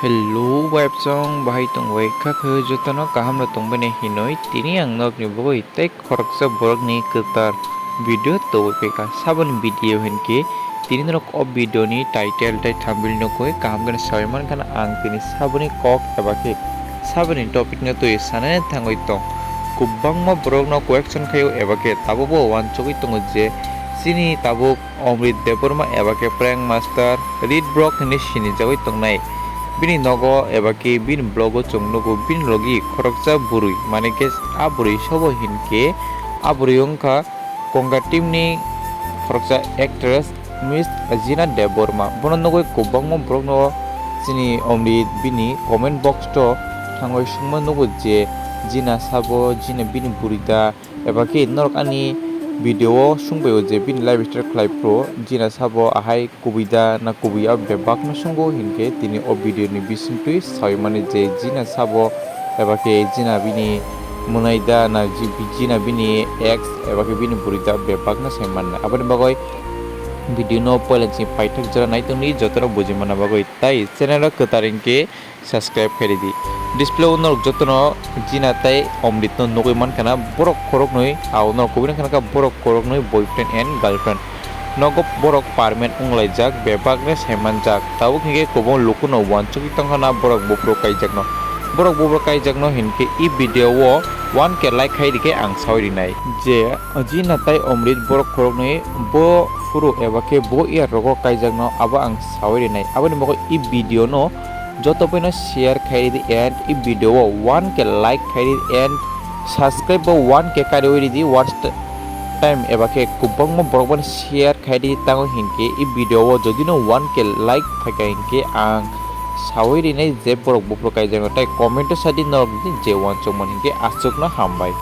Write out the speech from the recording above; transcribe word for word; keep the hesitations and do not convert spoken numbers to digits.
Hello, websong bahai tongbai kha khe jotono kaham no tongbai hinoi tini ang nokni bugui tei khoroksa borokni kwtal video tobwi phaikha. Saboni video hinkhe tini norok o video ni title tei thumbnail nukui kaham khe sawi mankha ang tini saboni kok eba khe saboni topic no twi sanani thangwi tong. Kwbangma borokno question khaio eba khe tabukbo uansugwi tongo je chini tabuk Omrit Debbarma eba khe Prank Master Rit Brok hinwi sinijagwi tongnai. Bini nogo eba khe bini vlogo chwng nugo bini logi khoroksa bwrwi, mane khe a bwrwi sobo hinkhe a bwrwi wngkha Konga team ni khoroksa actress Miss Jina Debbarma. Bono nugui kwbangma borokno chini Omrit bini comment box o thangwi swngma nugo je Jina sabo, Jina bini bwrwi da, eba khe norok ani video o swngbaio je bini live stream khlai phuru Jina sabo ahai kubui da na kubui ya bebak no swngwi hinkhe tini o video ni bisingtwi sawi mani je Jina sabo eba khe Jina bini mwnai da na ji-, Jina bini ex eba khe bini bwrwi da bebak no sai mannai. Aboni bagwi video no poila chini paithak jora nai tongdi jotono buji manna bagwi, tai channel o kwtal hinkhe subscribe khairidi. Display o norok jotono Jina tei Omrit no nugui mankha na, borok khoroknwi, ao norok kubui no khna kha borok khoroknwi boyfriend and girlfriend. Nogo borok permanent wnglaijak, bebak no sai manjak. Tabuk hinkhe kwbangma lukuno uansugwi tongkha na borok buphuru kaijakno. Borok buphuru kaijakno hinkhe e video o one K like khai rikhe ang sawi rinai. Je Jina tei Omrit borok khoroknwi bo phuru eba khe bo year rogo kaijakno abo ang sawi rinai. Aboni bagwi e video no joto poino share khai ridi and e video o one K like khai ridi and subscribe bo one K kariwi ridi one st-, time eba khe kwbangma borok bono share khai ridi tango hinkhe e video o jodi no one K like phaikha hinkhe ang sawi rinai je borok buphuru kaijakno tei comment o sadi norok je uansukmani hinkhe aswkno hambai.